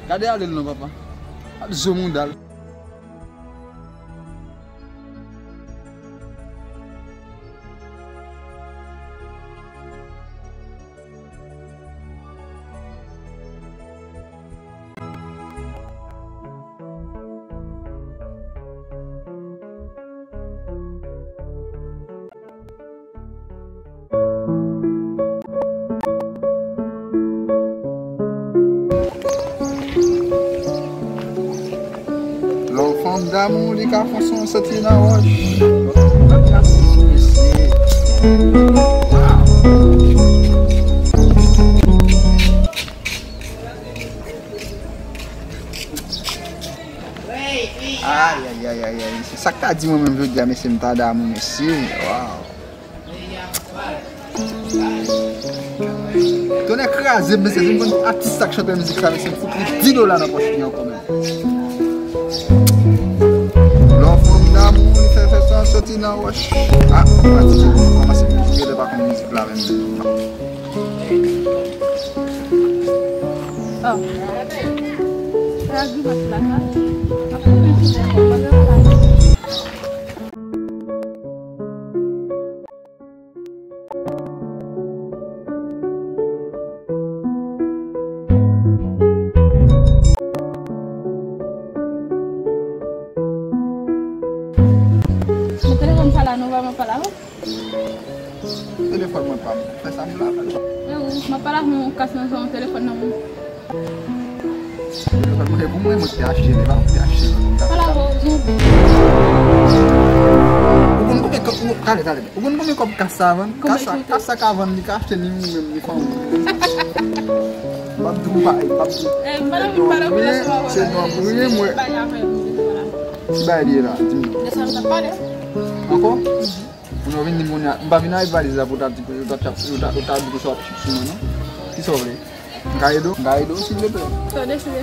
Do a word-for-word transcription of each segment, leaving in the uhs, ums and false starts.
Gade ale l non, papa. Ap zo mouda l. Lè w fanm damou, li ka fon son soti nan wòch. Ayayayay, se sa k ta di mwen menm jodi a, mesye, m ta damou, mesye. Waw. Tonnè kraze m, mesye, si m konn atis sa k chante mizik sa, mesye, m fout li dis dola nan pòch li ankò menm. Lè w fanm damou, li fè fè sa soti nan wòch. Ah, m pa di, m kòmanse mizik, yo pa konn mizik la menm. Oh. Sa grimas la, ha? Nan telefòn sa la, nou vrèman pale avè w? Telefòn mwen pa m. Fè sa m vle avè l. E ou, m ap pale avè w, ou kas nan zòn telefòn nan mwen. Telefòn mwen, e pou mwen, mwen ki te achte l, e pa mwen ki te achte l. Pale avè w, nou. Ou konn konbyen kòb, ou, tande, tande. Ou konn konbyen kòb kas sa vann? Kas sa, kas sa ka vann, li ka achte ni ou menm, ni fanmi. M ap di w pa, m ap di w. Eh, m pa nan, m pa nan relasyon avè w. Se non, mwen, mwen. Ki bagay li ye la, di m non. De sa nou t ap pale. Ankò? Moun yo vin di m kounye a, m pa vin avèk valiz la pou w ta di, pou w ta, pou w ta, pou w ta di pou sa w ap chip sou mwen, non? Kisa w vle? M ka ede w? M ka ede w, silvouplè? Sa w deside?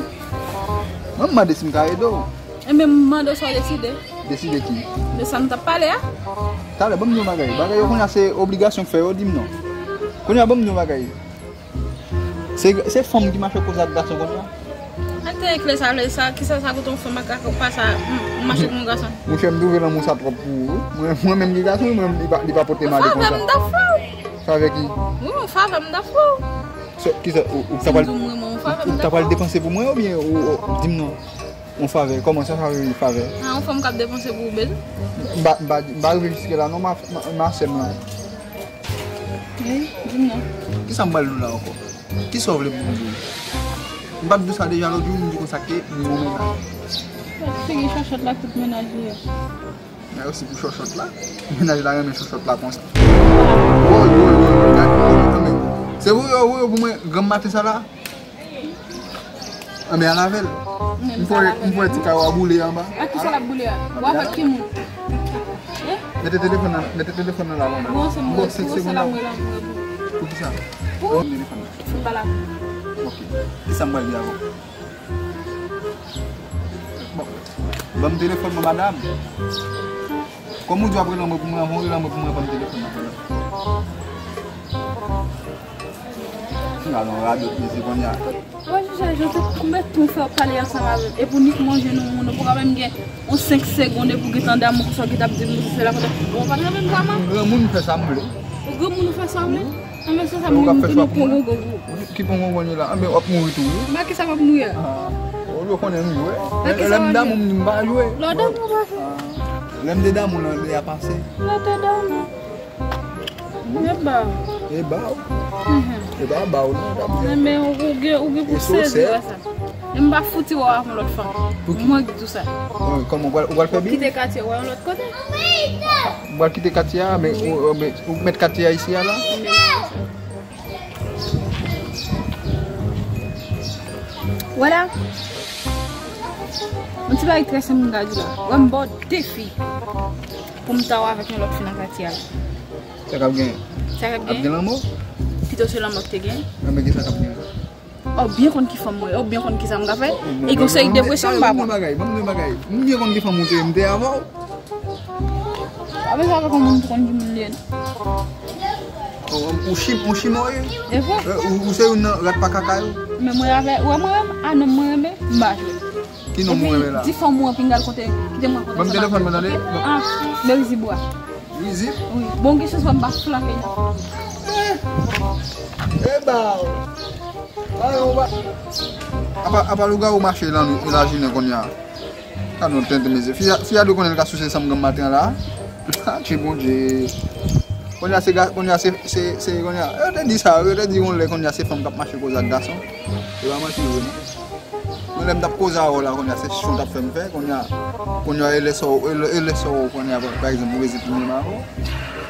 Mwen, m mande si m ka ede w. Enben, m mande w sa w deside. Deside ki? De sa nou t ap pale a. Talè, ban m di w yon bagay. Bagay yo kounye a se obligasyon k fè yo, di m non. Kounye a, ban m di w yon bagay. Se, se fanm ki mache koze ak gason kounye a? Mete klè sa vle sa, kisa sa koute yon fanm ak gason pa sa, m, m mache pou yon gason. Monchè, m twouve lanmou sa twòp pou ou, wi. Mwen, mwen menm ki gason, mwen, li pa, li pa pote m ale konsa. Favè m ta fè w. Favè ki? Wi, yon favè m ta fè w. Se, kisa, ou, ou ta pral, ou ta pral depanse pou mwen oubyen ou, ou, di m non? Yon favè, kòman sa favè, favè? Ah, yon fanm k ap depanse pou ou, bezwen? M pa, m pa, m pa rive jiske la non, ma, ma, ma sè m lan. Wi, di m non. Kisa m pral di w la ankò? Kisa w vle pou m di w? M pa t di w sa deja lòt jou, m di w konsa ke m gen yon mennaj. Figi chòchòt la tout mennaj li ye. Mèsi pou chòchòt la. Mennaj la renmen chòchòt la konsa. Woy, woy, woy, woy, gade, gade, gade. Se vre, vre, pou mwen, granm maten sa la. Anben, al avè l. M fè, m fè ti kay w a boule anba. Ak kisa l ap boule a? Ou avèk ki moun? Eh? Mete telefòn nan, mete telefòn nan la, bon. Bon, se mwen, senk segonn la. Pou kisa? Pou telefòn nan. Fout ba la. Ok. Kisa m pral di avè w? Bon. Ban m telefòn mwen, madanm. Kòm ou di w ap rele mwen pou mwen, anvan w rele mwen pou mwen, ban m telefòn nan. Gade yon radòt mesye kounye a. Mwen jije jan te konbyen tan w fè w pale ansanm avè m. Epi w nik manje nan moun, ou poko menm gen yon senk segonn epi w gentan damou konsa w gentan ap di m se la kote. Bon, w pa t renmen m vrèman. Granmoun fè sa m vle. Ou granmoun ou fè sa w vle? Anben se sa m vle, m te pon gongon pou ou. Ki pon gongon li la? Anben w ap mouri tou wi. Ba kisa m ap mouri a? Ah, ou yo konnen m jwe. Lè m damou m di m pa jwe. Lè w damou w pa fè. Lè m te damou nan lè a pase. Lè w te damou. E ba w. E ba w. Mhm. E ba w, ba w non, w t ap di. Enben, ou gen, ou gen pou sezi wè sa. E m pa fouti wè w avè yon lòt fanm. Pou ki? Mwen ki di w sa. Kòman, ou pral, ou pral fè byen? Kite katye, wè yon lòt kote. Ou pral kite katye a, men ou, men ou mèt katye a isi a la? Wala. Yon ti bagay trè senp m ta di w la. Wè m ba w defi pou m ta wè avèk yon lòt fi nan katye a la. Sa k ap genyen? Sa k ap genyen? Ap gen lanmò? Pito se lanmò ki te genyen. Anben, ki sa k ap genyen? Ou byen konn ki fanm mwen ye, ou byen konn ki sa m ka fè. E gen yon seri depresyon m pa pran. Ban m di yon bagay, ban m di yon bagay. M byen konn ki fanm ou te ye, m te avè w. Pa bezwen avèk yon moun pou konn ki moun li ye non. Ou, ou chim, ou chimo ye? E vre. Eh, ou, ou se youn nan rat pa kaka yo? Men mwen avè, wè mwen menm, a non mwen renmen, m pa jwe. Ki non mwen renmen la? Di fanm ou an pinga l kote, kite mwen kote. Ban m telefòn mwen tande. Ah, men rizib ou a. Rizib? Wi. Bon, gen chans mwen m pa flanke. Eh, eh ba. Ba yo ba. Apa, apa lougawou mache lan, lajounen kounye a. Gad yon tenten, mezye. Fi a, fi a dwe konnen l ka souse san m granm maten an la. Atchè, Bondye. Kounye a se ga-, kounye a se, se, se, kounye a. Yo te di sa, yo te di yon lè kounye a se fanm k ap mache koze ak gason. E pa manti vre, non. Yon lè m t ap koze avè w la, kounye a se chon w t ap fè m fè. Kounye a, kounye a, e lè sa w, e lè, e lè sa w, kounye a, pa egzanp, ou rete premye m avè w,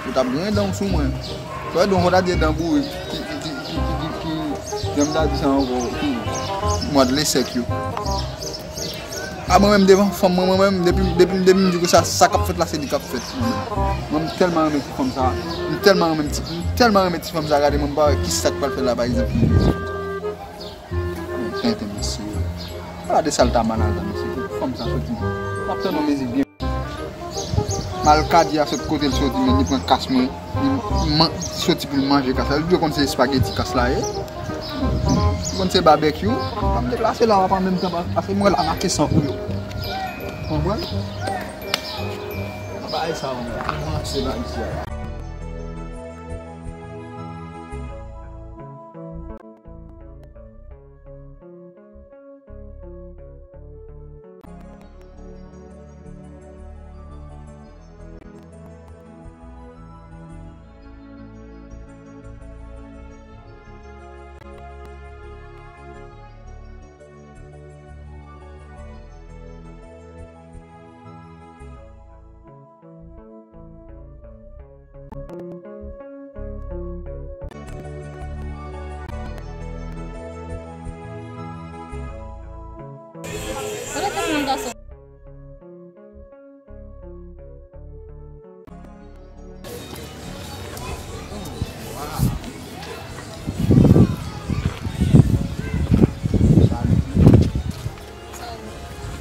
ou t ap griyen dan w sou mwen. Sa vle di yon fò w ta di e dan bourik ki, ki, ki, jan m ta di sa ankò, ki mwa de lesèk yo. A mwen menm devan fanm mwen, mwen menm, depi, depi, depi m di konsa, sa k ap fèt la, se li k ap fèt. Mwen, mwen, m tèlman renmen ti fanm sa, m tèlman renmen ti, m tèlman renmen ti fanm sa, gade mwen, m pa wè kisa k pral fè la, pa egzanp. Mwen tenten, mesye. Gade sa l ta mal adan, mesye. Fanm sa soti. M ap tann yon mizik byen. Malkadi a sot kote l soti, men li pran kas mwen. Li man-, soti pou l manje kas la. Li dwe konn se espageti kas la ye. Li konn se babekyou. Fò m deplase la, w ap an menm tan pa-, pase mwen la make san ou yo. Konprann? Bagay sa yo, mwen. Mwen se la isi a. Kote kòb nan gason?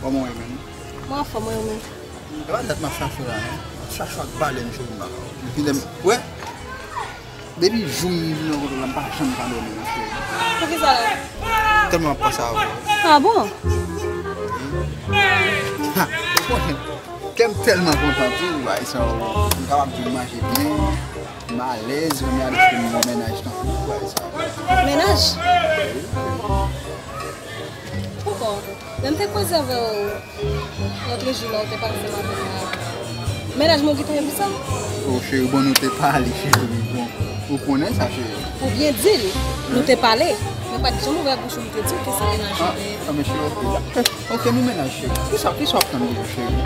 Kòman w ye menm? Mwen anfòm, mwen menm. E pa dat m ap chache w la, non. M ap chache w ak balèn, cheri, m pa ka wè w. Depi lè m, wè, depi jou m vin rankontre w la, m pa janm ka dòmi, non, cheri. Poukisa la? Tèlman m ap panse avè w. Ah bon? Ha, ou konnen, kè m tèlman kontan tou, bay sa, m kapab di w manje byen, m alèz, premye a deske m gen yon mennaj tankou w, bay sa. Mennaj? Poukò? Lè m te koze avè w lòtrejou la, ou te pale se maten an. Mennaj mwen gentan gen pou sa? O cheri, bon, nou te pale, cheri, bon. Ou konnen sa, cheri. Ou byen di l, nou te pale. Men pa t janm ouvè bouch ou m te di w ke se mennaj ou te ye. Ah, men cheri, ok. Ok, nou mennaj, cheri. Kisa, kisa w ap tann toujou, cheri?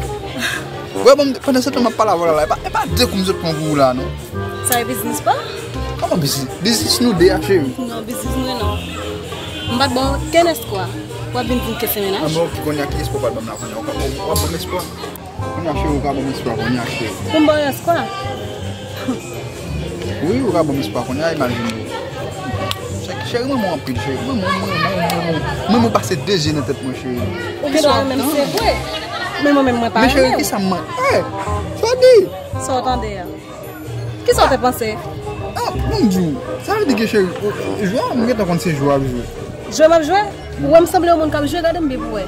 Wè, bon, pandan se tan m ap pale avè w la, la, e pa, e pa de kou m sot pran pou ou la, non. Sa e biznis pa? Kòman biznis? Biznis nou de a, cheri. Non, biznis mwen non. M pa t ba w okenn espwa. W ap vin di m ke se mennaj? Ah, bon, ok, kounye a ki espwa w pral ban m la, kounye a? W ap, w ap ban m espwa? Kounye a, cheri, ou ka ban m espwa, kounye a, cheri. Pou m ba w espwa? Wi, ou ka ban m espwa, kounye a, imajine w. Cheri, mwen renmen w anpil, cheri. Mwen, mwen, mwen, mwen, mwen, mwen, mwen, mwen pase de je nan tèt mwen, cheri. Ou gen dwa renmen m, se vre. Men mwen menm, mwen pa renmen w. Men cheri, kisa m man-, eh, sa w di? Sa w tande a? Kisa w te panse? Ah, bon, m di w, sa vle di ke cheri, ou, ou, jwe a, m gentan konn se jwe w ap jwe. Jwe m ap jwe? Ou wè m sanble yon moun k ap jwe, gade m byen pou w wè.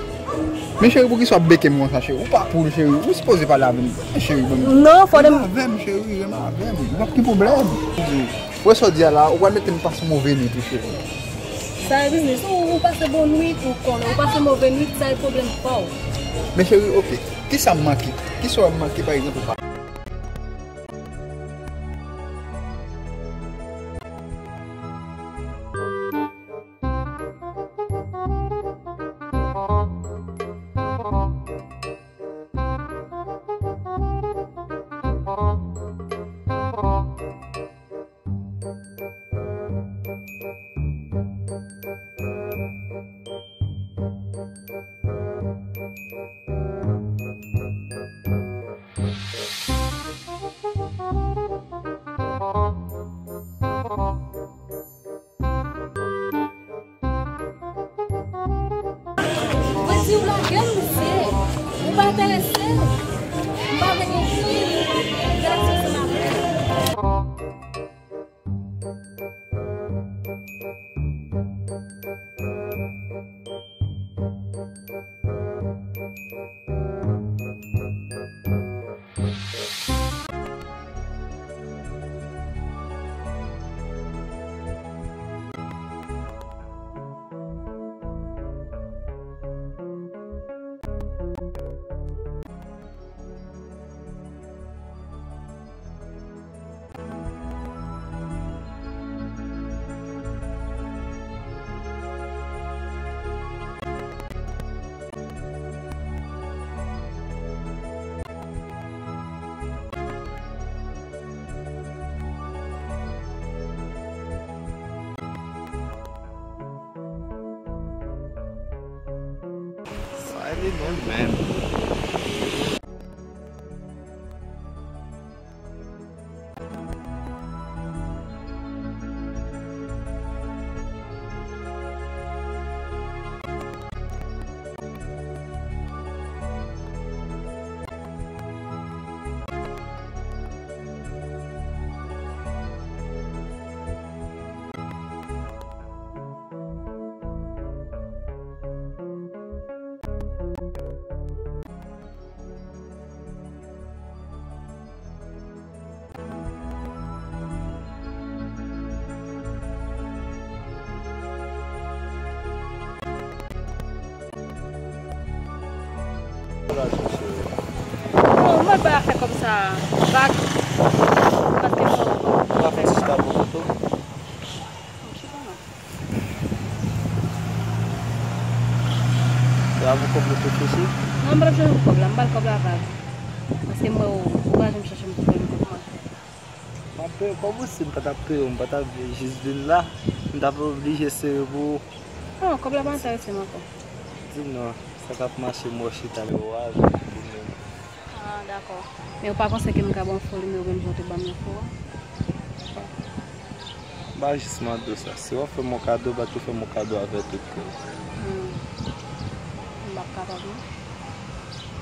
Men cheri, poukisa w ap beke m konsa, cheri? Ou pa poul, cheri. Ou sipoze pale avè m. Men cheri, bon. Non, fò de m. Renmen avè m, cheri, renmen avè m. Ou p ap gen pwoblèm. Ou wè sa w di a la, ou pral mete m pase yon move nwit, wi, cheri. Sa e biznis ou, ou pase bon nwit, ou konnen. Ou pase move nwit, sa e pwoblèm pa w. Men cheri, ok. Kisa m manke? Kisa w manke, pa egzanp, ou pa Mwen di w lage m, mesye. Ou pa enterese. M pa vle gen fil. Gade sa, se la. Li menm menm. Bon, mwen pa fè kòb sa. Vag. Paske fò. Pa fè ti chita pou koto. Bon, chita non. Se avou kòb nou te fouti? Non, m pa t ap chèche pou kòb la, m ba l kòb la vag. Paske m wè ou, ou pa janm chèche m pou fè m kòb mwen. M ap peye kòb ou, si m pa t ap peye w, m pa t ap jis vin la, m t ap oblije sere pou ou. Non, kòb la pa enterese m ankò. Di non, sa k ap mache m wè w chita lè w avè m pou menm. Ah, dakò. Men ou pa panse ke m ka ba w yon fo nimewo menm jan w te ban m yon fo a? M pa jis mande w sa. Si w ap fè m yon kado, w pa tou fè m yon kado avè tout kè w. Hmm. M p ap kapab, non.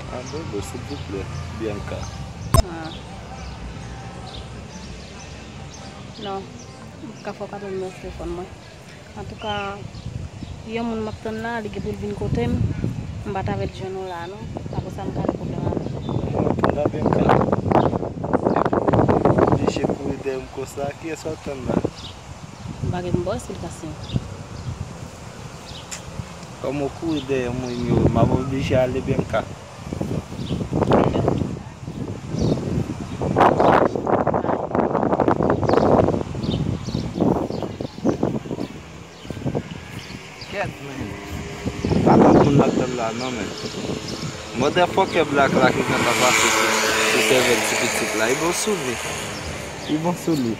Ah, Bobo, silvouplè, Bianca. Ah. Non, m p ka fè w kado nimewo telefòn mwen. Antouka, yon moun m ap tann la, li gen pou l vin kote m. M pa t avèt jwenn ou la, non. Apre sa, m ka gen pwoblèm avè w. Mwen ap tann la, Bianca. Epi w oblije kouri dèyè m konsa. Kiyès w ap tann la? M pa gen pou m ba w esplikasyon. Kòm w kouri dèyè mwen, yo, m ap oblije ale, Bianca. Kèt, men. Pa tann moun n ap tann la, non, men. Motherfucker Black la ki gentan pase sou, sou sèvèl ti pitit la. Li bon sou li. Li bon sou li.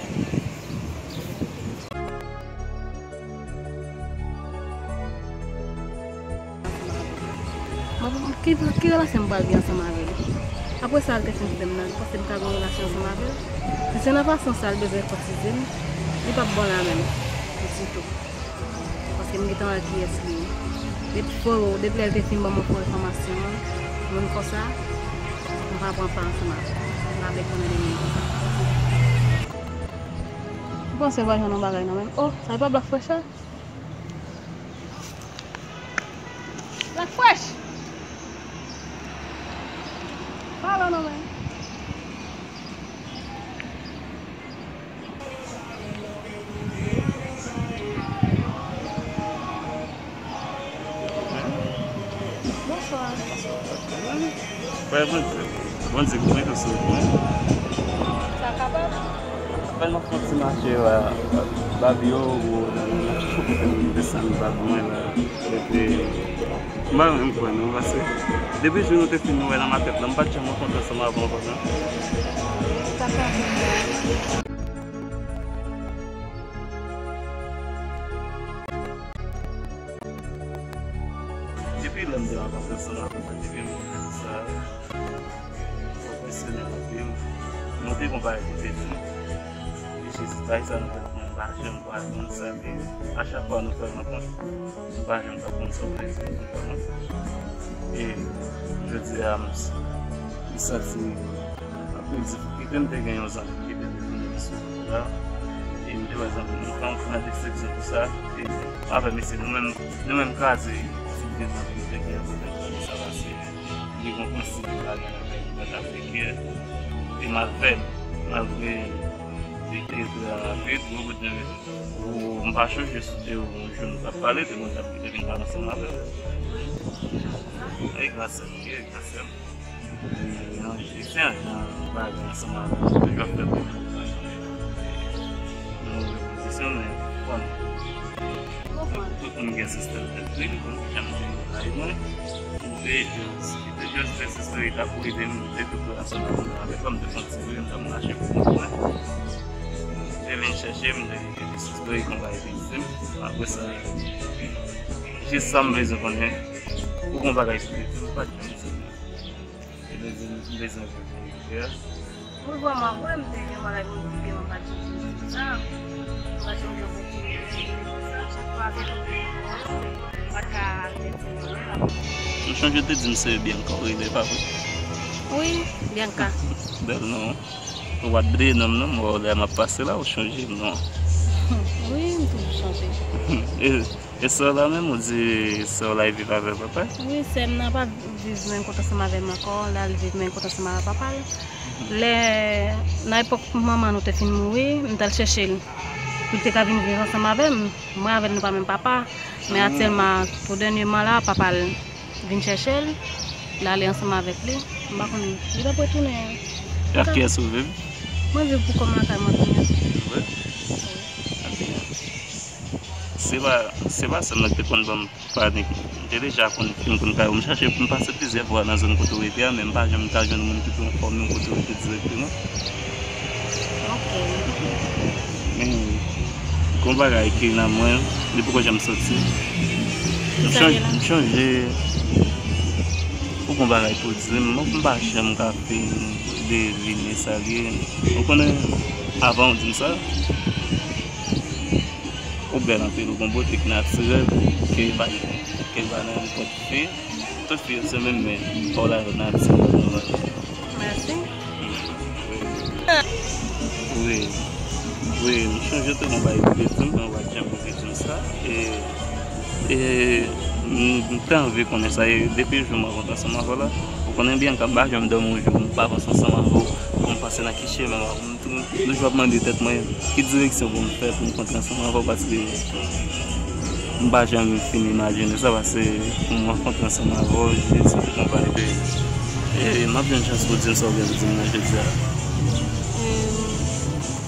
Mwen, ki, ki relasyon m pral gen ansanm avè li? Apre sa, l te fin fè m nan, li panse m ka gen yon relasyon ansanm avè l? Si se nan fason sa l bezwen kòtize m, li p ap bon la menm, ditou. Paske m gentan wè kiyès li ye. Depi fò, depi lè l te fin ban m yon fo enfòmasyon an, moun konsa, m pa pran pa ansanm avè l. M pa vle konnen de moun konsa. M panse m va jwenn yon bagay nan men l. Oh, sa e pa Black Fresh la? Black Fresh! Pale non, men. Bonswa. Frè, Bondye, Bondye konn mete w sou wout mwen. Sa kapab. Apèn m ap fè yon ti mache la, bab yo, nan, nan, nan chouchou kote m desann bab mwen la. Epi, m pa menm kwè non, paske depi jou nou te fin wè nan makèt la, m pa t janm rankontre ansanm avè w ankò non. Sa ka vin. Depi lè m te rankontre ansanm avè w, depi m te sa, pwofisyonèl anpil. Nou te gon bagay ki te di. Li jis bay sa nan tèt mwen, m pa janm pral konn sa, men a chak fwa nou fè rankont, m pa janm t ap konn sa w vle di, ou konprann? E jodi a, m, m santi anpil difikilte. M te gen yon zanmi ki te detounen m sou wout la, e m te wè zanmi m, m fè yon gran desepsyon pou sa, e avè mesye, nou menm, nou menm kraze, si m te zanmi m te gen yon pwoblèm sa pase. Li gon prensip li pa gen avè l, li pa t aplike l. E malgre, malgre li te trè rapid, gwo bout nèg, ou, m pa chonje si te yon jou nou t ap pale, te mwen t ap kite vin pale ansanm avè l. E gras a Dye, gras a m. Nan jistis, nan bagay ansanm avè l, toujou ap fè pwoblèm. Nan repozisyon, men, bon. Tout moun gen sistèm tèt li, li konn kijan m te ye nan lavi mwen. M te jis, m te jis desespere, t ap ede m, m te tou pran ansanm avè m, avèk sa m te santi vre, m t ap mache pou kont mwen. Li te vin chèche m, m te desespere konba epi di m. Apre sa, jis sa m bezwen konnen, Ou gon bagay sou tèt ou, ou pa t janm di m. Ou bezwen, ou bezwen vin vin. Wi, vrèman vre, m te gen bagay pou m di, men m pa t janm di sa. M pa t janm gen opòtinite pou m di sa. Chak fwa avèk ou, m pa t ka al di anyen. M chonje w te di m se Bianca w rele, pa vre? Wi, Bianca. Bèl non. Ou pa t bliye non m non, m wè w lè m ap pase la, ou chonje m non. Wi, m toujou chonje. E, e sè w la menm, ou di sè w la viv avè papa l? Wi, sè m nan pa viv menm kote ansanm avè m ankò, l al viv menm kote ansanm avè papa l. Lè, nan epòk manman nou te fin mouri, m t al chèche l. Pou l te ka vin viv ansanm avè m. Mwen avè l nou pa menm papa. Men aktyèlman, tou dènyèman la, papa l vin chèche l. L ale ansanm avèk li. M pa konn, li p ap retounen. E ak kiyès ou viv? Mwen viv pou kò m lakay mwen kounye a. Vre? Wi. Ebyen, se pa, se pa sè m nan ki te konn ban m panik. M te deja konn fin konn kay ou. M chache pou m pase plizyè fwa nan zòn kote w rete a, men m pa janm ka jwenn moun ki pou enfòme w kote w rete dirèkteman. Ok. Men, gon bagay ki nan mwen, li poko janm soti. M chonje, m chonje, ou gon bagay pou di m, m pa janm ka fin devine sa l ye. Ou konnen, avan w di m sa, ou bèl anpil, ou gon bote ki natirèl, ke pa, ke pa nan nenpòt fi. Tout fi yo se menm, men pa w la yo natirèl, nòmal. Mèsi. Wi. Wi, m chonje te gon bagay pou te di m, men w pa t janm oze di m sa. E, e m, m te anvi konnen sa, e depi jou m rankontre ansanm avè w la, ou konnen byen ke m pa janm dòmi yon jou m pa panse ansanm avè w, pou m pase nan ki chemen w ap Nou jwe ap mande tèt mwen ki direksyon pou m fè pou m kontre ansanm avè w, paske m pa janm fin imajine sa, paske pou m rankontre ansanm avè w, jodi se te konpa epi, e, m ap jwenn chans pou di m sa w gen pou di m nan jodi a. E,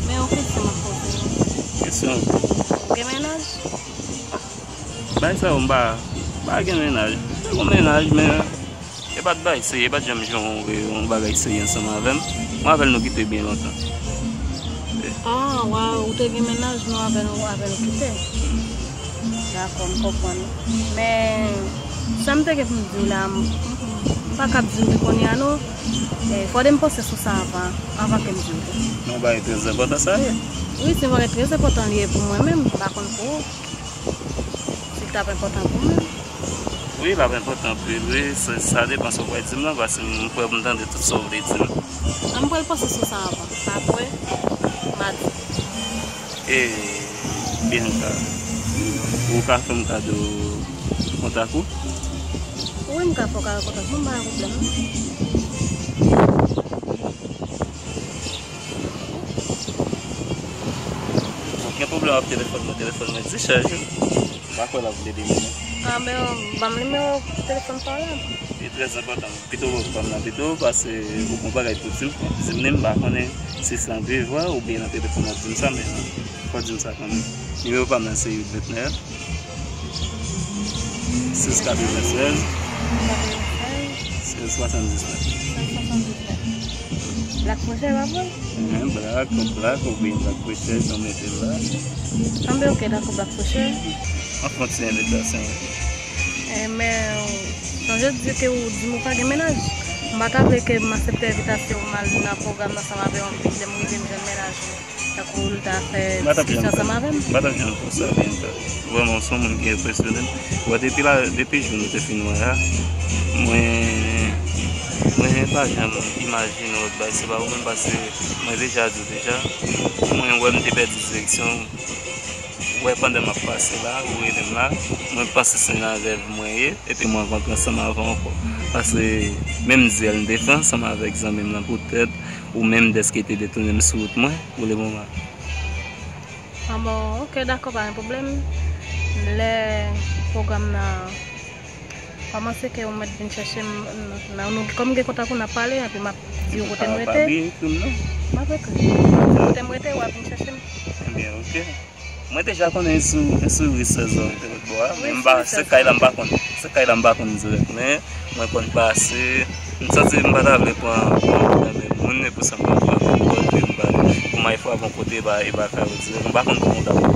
men yon kesyon m ap poze w. Kesyon? Ou gen mennaj? Bagay sa yo, m pa, m pa gen mennaj. M te gon mennaj, men e pa t bagay serye, e pa t janm jwe yon, yon bagay serye ansanm avè m. Mwen avè l nou kite byen lontan. Ah, waw, ou te gen mennaj, nou avè l, ou avè l kite. Dakò, m konprann. Men, sa m te gen pou m di w la, m, m, m pa kab di w li kounye a, non. E, fòde m panse sou sa anvan, anvan ke m di w li. Yon bagay trè enpòtan sa ye. Wi, se yon bagay trè enpòtan li ye pou mwen menm, m pa konn pou ou. Si l t ap enpòtan pou mwen. Wi, l ap enpòtan anpil, wi. Sa, sa depann sa w pral di m nan, paske m prè pou m tande tout sa w vle di m. An, m pral panse sou sa anvan. Apre, m a di. E, Bianca, ou ka fè m kado kontak ou? Wi, m ka fè w kado kontak mwen, m pa gen pwoblèm, non. Bon, gen pwoblèm ak telefòn mwen, telefòn mwen dichaj. M pa kwè l ap vle li menm. Ah, men, ban m nimewo telefòn pa w la. Li trè enpòtan. Pito w ban m nan pito, paske ou gon bagay pou di m. Di m li, m pa konnen si se nan viv vwa oubyen nan telefòn w ap di m sa, men fò w di m sa kanmenm. Nimewo pa m nan se uit vennèf. Sèz katrevennsèz. Katrevennsèz. Sèz swasanndiznèf. Sèz swasanndiznèf. Black Frenchè, pa vre? Men Black, Black, oubyen Black Frenchè, jan w mete l la. Anben, ok, dakò, Black Frenchè. M ap fè yon ti envitasyon, wi. E, men, sonje di ke ou di m ou pa gen mennaj. M pa ta vle ke m aksepte envitasyon w, m al nan pwogram nan ansanm avè w, anpi lè m rive m jwenn mennaj ou. Tankou l ta fè diskisyon ansanm avè m. M pa t ap janm fè sa, Bianca. Vrèman, w se yon moun ki enpresyone m. Bon, depi la, depi jou nou te fin wè a, mwen, mwen pa janm imajine yon lòt bagay, se pa ou menm, paske mwen deja di w deja, mwen wè m te pèdi direksyon, wè pandan m ap pase la, ou rele m la, mwen panse se nan rèv mwen ye, epi mwen rankontre ansanm avè w ankò. Paske menm dyèl m te fè ansanm avèk zanmi m nan poutèt, ou menm dèske te detounen m sou wout mwen pou le moman. Ah bon, ok, dakò, pa gen pwoblèm. Lè pwogram nan kòmanse, ke ou mèt vin chèche m, n-, n-, nou, kòm gen kontak ou, n ap pale, epi m ap di w kote m rete. Pa bliye ekri m non. M ap ekri. Kote m rete, w ap vin chèche m. Ebyen, ok. Mwen deja konnen sou, sou ris sèzon te lòt bò a, men m pa, se kay la m pa konn, se kay la m pa konn dirèk, men mwen konn pase. M santi m pa ta vle pran, pran nan men moun, e pou sa m konn pran pou kòd li, m pa, pou m al frape yon kote, e pa, e pa fè yo dirèk. M pa konn kòman w ta pran